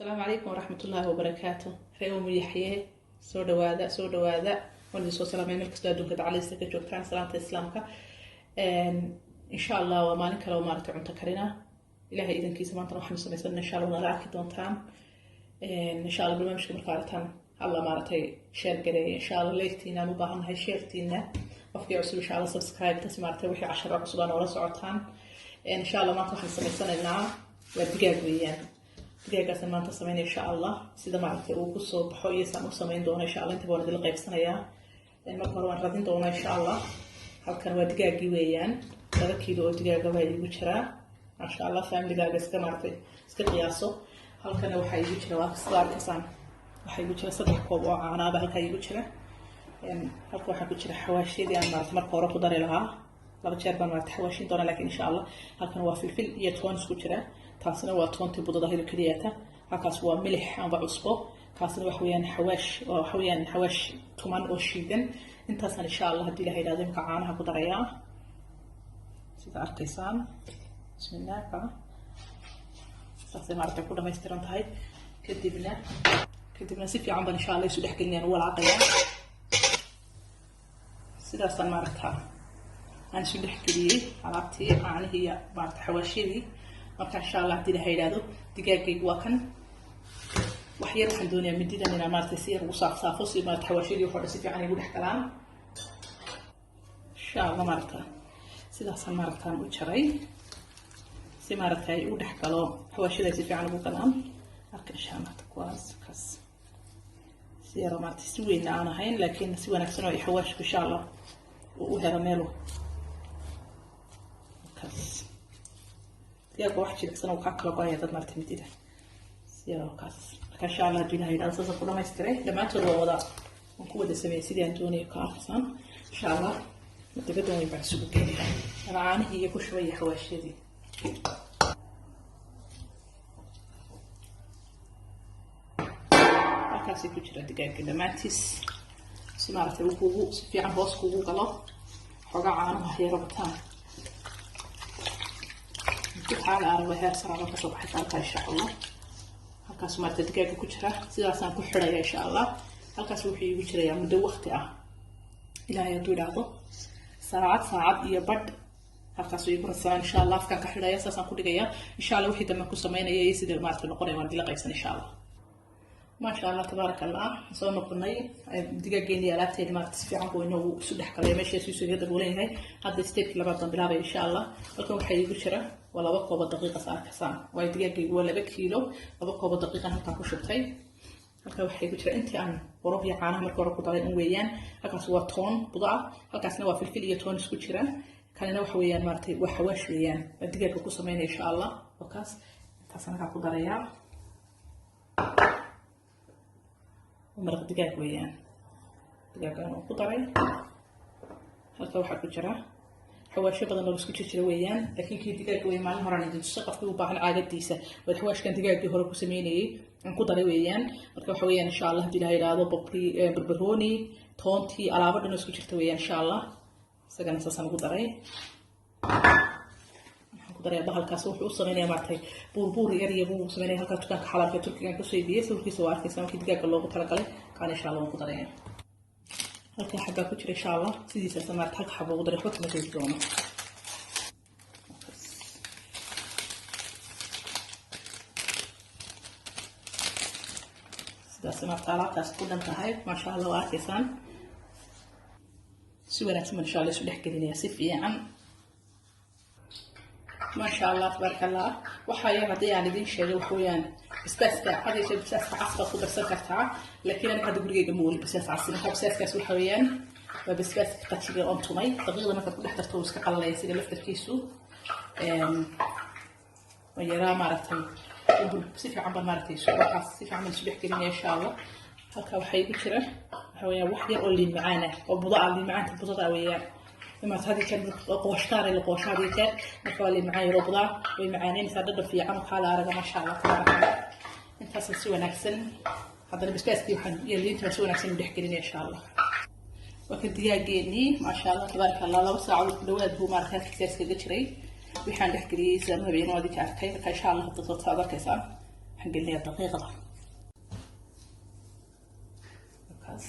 Asalaamu calaykum waraxmatullaahi wabarakaatu. Reer Umu Yaxye, soo dhawaada, soo dhawaada. Waan idin soo salaamay meel kastoo adduunka dacaladiisa ka joogtaan, salaamta Islaamka. Insha Allah waa maalin kale oo maaragtay cunto karina. Ilaahay idankiisa maantana waxaanu samaysana, insha Allah nala arki doontaan. Insha Allah barnaamijka markaa aragtaan, alla maaragtay share gareeya. Insha Allah like-tiina aan u baahannahay, share-tiina, qofkii cusub insha Allah subscribe tas, maaragtay wixii casharo cusub aa noola socotaan. Insha Allah maanta waxaan samaysanaynaa waa digaag weeyaan. Digaagaasaan maanta sameynaya, insha Allah sida maaragtay uu kusoo baxo iyo saan u samayn doono, insha Allah intaba waan idinla qaybsanayaa. Marka hore waan radin doonaa, insha Allah. Halkan waa digaagii weeyaan, 2 kiilo oo digaaga baa iigu jiraa, maasha Allah. Familigaaga iska maaragtay iska qiyaaso. Halkana waxaa iigu jira, waa sida arkaysaan, waxaa iigu jira 3 koob oo caanaaba halkaa iigu jira. Halka waxaa ku jira xawaashiyadii aan maaragtay marka hore ku dari lahaa. Laba jeer baan maaragtay xawaashin doona, laakiin insha Allah halkan waa filfil iyo toon isku jira. Taasina waa toontii budada ahayd oo keliyata. Halkaas waa milix amba cusbo. Kaasina waxa weeyaan xawaash, waxa weeyaan xawaash tuman oo shiidan. Intaasaan insha Allah, haddii Ilaha yidhahdo, imka caanaha ku darayaa, sida arkaysaan. Bismillah, ka saasay maaragtay ku dhamaystiran tahay. Kadibna si fiican baan insha Allah isu dhex gelinayaan, u walaaqayaa. Sidaasaan maaragtaa aan isu dhex geliyey alaabtii, caanihii iyo maaragta xawaashyadii. Marka insha Allah, haddii Ilaha yidhahdo, digaagaygu waa kan. Wax yar waxaan doonayaa mididan inaan maaragtay si yar ugu saafsaafo, si maarata xawaashyadii waxoo dhan si fiican igu dhex galaan, insha Allah. Maaragta sidaasaan maaragtaan u jaray si maaragta ay u dhex galo, xawaashyada ay si fiican ugu galaan. Marka insha Allah kuwaas kaas si yaro maaragtay, si weynna aan ahayn, laakiin si wanaagsan oo ay xawaashku insha Allah uu u helo meelu. Kaas digaaga wax jilicsan oo kaa kala go-aya dad maaragtay midida si yaroo kaas. Marka insha Allah, haddii Ilaha yidhahdo, saasaan ku dhamaystiray dhammaantood, waa wada waan ku wada sameeyey sidii aan doonayo, ka arkaysaan. Insha Allah madibadan weyn baan isugu geenaya ana caanihii iyo ku shubay iyo xawaashyadii. Halkaasay ku jira digaaga dhammaantiis, si maaragtay uu kugu si fiican hoos kugu galo. Xoogaa caanuhu yaro bataan xaal araba heer saraaba kasoo baxaysa halkaa, insha Allah. Halkaas maaragtay digaaga ku jira, sidaasaan ku xidhaya, insha Allah. Halkaas wuxuu iigu jirayaa muddo waqti ah, Ilaahay hadduu idhaahdo, saacad, saacad iyo badh halkaas iigu radsanaan, insha Allah. Afkaan ka xidhaya, saasaan ku dhigaya. Insha Allah wixii dambe ku samaynaya iyo sida maaragtay noqonaya waan dila qaybsan, insha Allah. Maasha Allah, tabaaraka Allah. Soo noqonay digaageeni, alaabteedi maaragta si fiican buu inoogu isu dhex galay, meeshaas isuga daboolan yahay. Hadda stepkii labaad baan bilaabaya, insha Allah. Halkan waxaa iigu jira waa 2 koobo daqiiqa, sa arkaysaan, waayo digaagaygu waa 2 kiilo. 2 koobo daqiiqan halkaan ku shubtay. Halkan waxaa iigu jira intii aan worob iyo caanaha marka hore ku daray un weeyaan. Halkaas waa toon budo ah, halkaasna waa filfil iyo toon isku jira. Kanina waxa weeyaan maaragtay waa xawaash weeyaan, waa digaaga ku sameynaya, insha Allah. Waa kaas, intaasaan halkaa ku darayaa. Maraq digaag weeyaan, digaagan oo ku daray. Halka waxaa ku jira xawaashyo badan oo isku jirjira weeyaan, laakiin kii digaaga wey maalin horaan idin tusay. Qofkii u baahan caagadiisa waad xawaashkan digaagii hore ku sameynayay aan ku daray weeyaan. Marka waxa weeyaan, insha Allah, haddii Ilaha yidhaahdo, babri, barbarooni, toontii, alaabo dhan oo isku jirta weeyaan, insha Allah. Isagana saasaan ugu daray. Waxaan ku darayaa bahalkaas, wuxuu u sameynaya maaragtay buurbuur yar iyo buu sameynaya. Halkaa dukaanka xalaalka Turkigan kasoo iibiyey, sawirkiisa waa arkaysa, markii digaaga loogu talagalay kaana, insha Allah, waan ku daraya. Halka xabbaa ku jira, insha Allah. Sidiisaas maarata halka xabba ugu daray, waxba kama reebi doono. Sidaas maarata alaabtaas ku dhan tahay, maasha Allah. Waa arkaysaan, si wanaagsan baan insha Allah isu dhex gelinaya, si fiican, maasha Allah, tabaaraka Allah. Waxaa yar haddii aan idin sheegay, waxa weeyaan basbaaska. Had iyo jeer basbaaska cas baad ku darsan kartaa, laakiin aniga hadda gurigeyga ma weli basbaas cas. Marka basbaaskaas waxa weeyaan waa basbaaska qajiga oon tumay. Daqiiqda markaad ku dhex darto wuu iska qalalaya sida laftarkiisu. Waa yaraa maaragtay, si fiican baan maaragtay waxaas si fiican baan isu dhex gelinaya, insha Allah. Halka waxaa igu jira waxa weeyaan wax yar oo liin macaan ah oo budo ah, liin macaanta budada weeyaan. Imaad had iyo jeer qooshtaar la qoosho had iyo jeer. Marka waa liin macaan yaroo budaa, way macaaneynaysaa, dhadhan fiican oo kaala araga, maasha Allah, tabaaraka Allah. Intaasa si wanaagsan haddana basbaaskii waxaan iyo liinta si wanaagsan u dhex gelinaya, insha Allah. Waa kan digaageenii, maasha Allah, tabaaraka Allah. 2 saacadood ku dhawaad buu maaragtay halkiisa iskaga jiray. Waxaan dhex geliyey sidaan u habeenoo adinka arkay. Marka insha Allah hadda soo aad arkaysaan. Waxaan gelinayaa daqiiqda. Markaas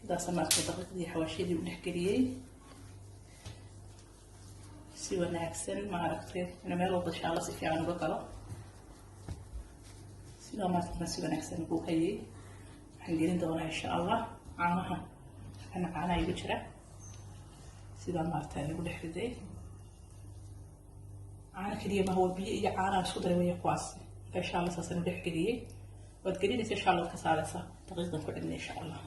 sidaasa maaragtay daqiiqdii xawaashiyadii u dhex geliyey si wanaagsan, maaragtay inuu meel walba insha Allah si fiican uga galo. Sidaa maaragtay si wanaagsan ugu hayay. Waxaan gelin doonaa insha Allah caanaha. Kana caanaha igu jira, sidaa maaragtay igu dhex riday. Caano keliya maha, waa biyo iyo caanaha isku daray weya kuwaas. Marka insha Allah saasaan u dhex geliyey. Waad gelinaysa insha Allah, waad ka saaraysaa. Daqiiqdan ku celinay insha Allah.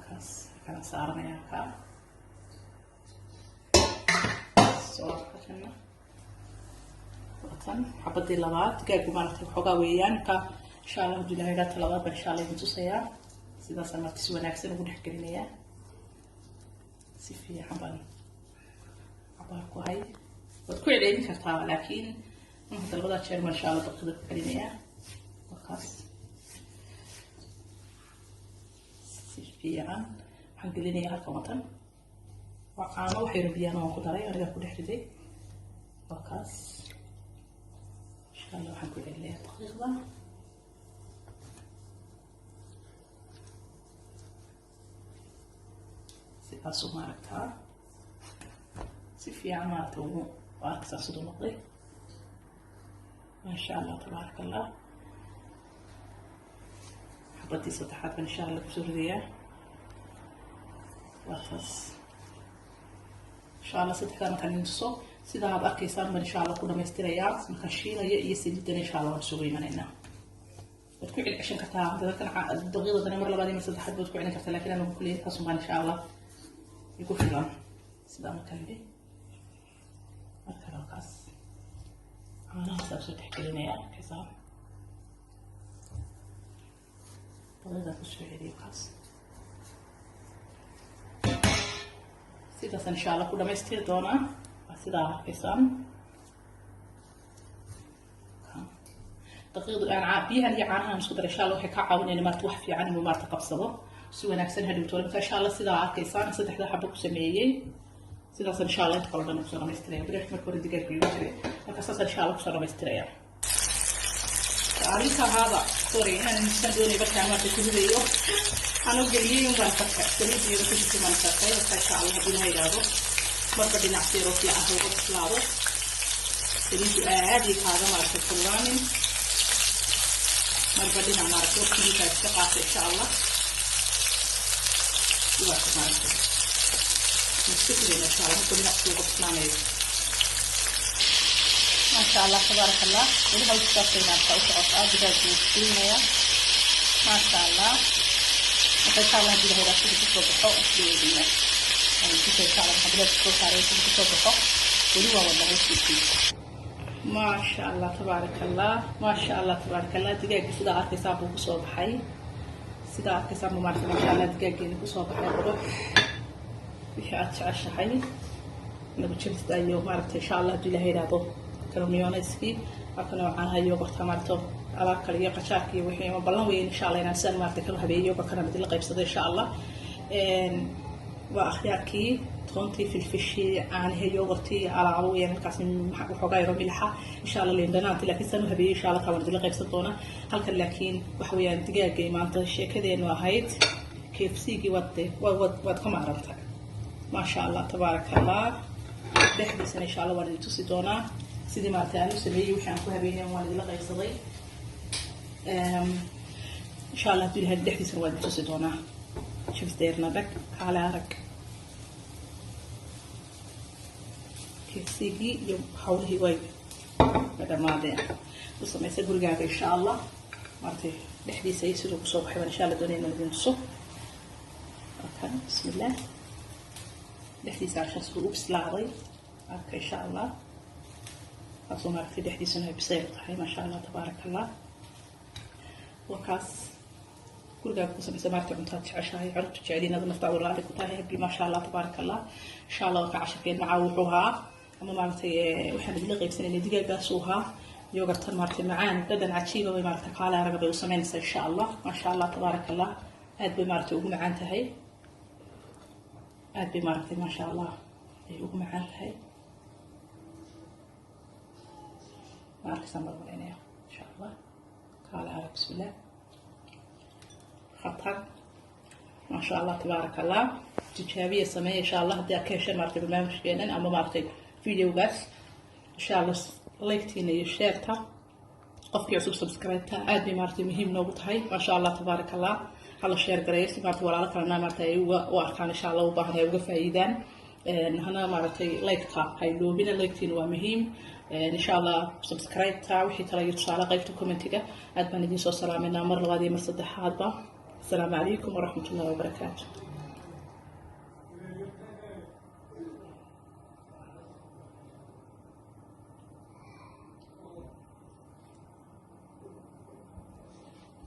Kaas kana saaranaya kaa soo kana watan xabadii labaad. Digaagu maaragtay waxoogaa weeyaan. Ka insha Allah hadduu Ilahay idhaa, talabaad baan insha Allah idin tusayaa. Sidaasaan maaragtay si wanaagsan ugu dhex gelinayaa. Si fiican baan cabaar ku hay. Waad ku celcelin kartaa, laakiin hadda labadaa jeer baan insha Allah daqiiqda ku celinayaa. Wakaas si fiican waxaan gelinayaa halkan watan. Waa caano, wax yaro biyana waan ku daray, anigaa ku dhex riday. Waa kaas. Insha Allah waxaan ku celinayaa daqiiqda. Sidaasuu maaragtaa si fiican maaragta ugu arkaysaa siduu noqday. Maasha Allah, tabaaraka Allah. Xabadii saddexaad baan insha Allah kusoo ridayaa. Waa taas. Insha Allah saddexdaa markaan idin tuso, sidaa aad arkaysaan baan insha Allah ku dhamaystirayaa. Markaan shiilaya iyo saliidana insha Allah waan isugu imanaynaa. Waad ku celceshan kartaa dadkan daqiiqadana, mar labaad iyo mar saddexaad baad ku celin kartaa, laakiin anigu kulliya intaas baan insha Allah igu filan. Sidaa markaan idhi marka kaas caanahaas soo dhexgelinaya, arkaysaa, daqiiqdaan kusoo celiyo kaas. Sidaasaan insha Allah ku dhamaystiri doonaa. Waa sidaa arkaysaan. Daqiiqdu aan biyahan iyo caanahan isku daray insha Allah waxay kaa caawinayaan maarta wax fiican inuu maarta qabsado si wanaagsan hadhowto. Marka insha Allah sidaa arkaysaan saddexda xabo ku sameeyey. Sidaasaan insha Allah inta kale dhan kusoo dhamaystiraya. Bilash marka hore digaagga igu jiray, marka saasaan insha Allah kusoo dhamaystiraya. Arrinta ahaaba, sorry, inaan insan doonay markaan maarta ku ridayo anuu geliyey un baan farka saliid iyo ku jirtay baan farkay. Marka insha Allah haddii la yidhaahdo marba dhinac si yaroo fiican uga bislaado, saliiddu aad iyo kaaga maaragtay kulaanin, marba dhinac maaragtay waqtigiisa iska qaata insha Allah. Sidaas maaragtay iska ridayna insha Allah markuu dhinac uga bislaanayo. Maasha Allah, tabaaraka Allah. Weli hawshaasay maaragta u socotaa, digaaggu wuu shiilmaya, maasha Allah. Marka insha Allah haddii la yidhaahdo sidii kusoo baxo isleedina kusoo insha Allah maxaa bilaad kusoo saaray sidii kusoo baxo. Weli waa wadna hawshiisii. Maasha Allah, tabaaraka Allah, maasha Allah, tabaaraka Allah. Digaagga sidaa arkaysaa buu kusoo baxay. Sidaa arkaysaa buu maaragtay maasha Allah digaaggeeni kusoo baxay. Qurux wixii aad jeceshahay nagu jabista iyo maaragtay insha Allah haddii Ilahay yidhaahdo kalo mayonnaise-kii halkan oo caanaha yogurta maaragto alaab kale iyo qajaarka iyo wixii ma ballan weyn insha Allah inaan sidaan maaragtay kala habeeyo yogurkana mid la qaybsado insha Allah. Waa akhyaarkii, toontii, filfishii, caanihii, yogurtii, alaabo weeyaan halkaas, waxoogaa yaro milixa insha Allah, liin dhanaantii, laakiin sidaan u habeeyey insha Allah taa waan idinla qaybsan doonaa halkan. Laakiin waxa weeyaan digaagay maanta sheekadeenu ahayd. KFC-gii waad waad waad ka maarantay. Maasha Allah, tabaaraka Allah. Dhexdiisana insha Allah waan idin tusi doonaa sidii maaragtay aan u sameeyey, wixii aan ku habeynay waan idinla qaybsaday insha Allah hadduu Ilahay. Dhexdiisana waan idin tusi doonaa. Jibsdeerna dhag kaale arag KFC-gii iyo hawlihii way dhammaadeen. U samaysa gurigaaga insha Allah. Maaragtay dhexdiisa iyo siduu kusoo baxay baan insha Allah doonaya inaan idin tuso. Kan bismillah, dhexdiisa cashaan siduu u bislaaday arka insha Allah. Kaasoo maaragtay dhexdiisuna ay bisayl tahay, maasha Allah, tabaaraka Allah. Waa kaas. Gurigaaga ku samaysa maaragtay cuntaad jeceshahay, carruurtu jeceliin, adu naftaadu raalli ku tahay, happy, maasha Allah, tabaaraka Allah. Insha Allah waa ka casharkeen macaa wuxuu ahaa ama maaragtay waxaan idinla qaybsanaynay digaaggaasuu ahaa. Yogurtan maaragtay macaan dhadhan cajiiba bay maaragtay kaale araga bay u samaynaysaa insha Allah. Maasha Allah, tabaaraka Allah. Aad bay maaragtay ugu macaan tahay, aad bay maaragtay maasha Allah. Ay ugu macaan tahay. Ma arkaysaan baan malaynaya, insha Allah. Kaala arag, bismillah. Khatar, maasha Allah, tabaaraka Allah. Tijaabiya, sameeya, insha Allah. Haddii aad ka hesheen maaragtay barnaamijkeenan ama maaragtay videogaas, insha Allah, like-tiina iyo share-ta, qofkii cusub subscribe-ta, aad bay maaragtay muhiim noogu tahay. Maasha Allah, tabaaraka Allah. Hala share gareeyo si maaragtay walaalo kalena maaragtay ay uga u arkaan, insha Allah, u baahan ay uga faa'iidaan. Hana maaragtay like-ta ha iloobina, like-tiina waa muhiim, insha Allah. Subscribe-ta, wixii tala iyo tusaale qaybta commentiga. Aad baan idiin soo salaaminaa mar labaad iyo mar saddexaadba. Asalaamu calaykum waraxmatullahi wabarakaatu.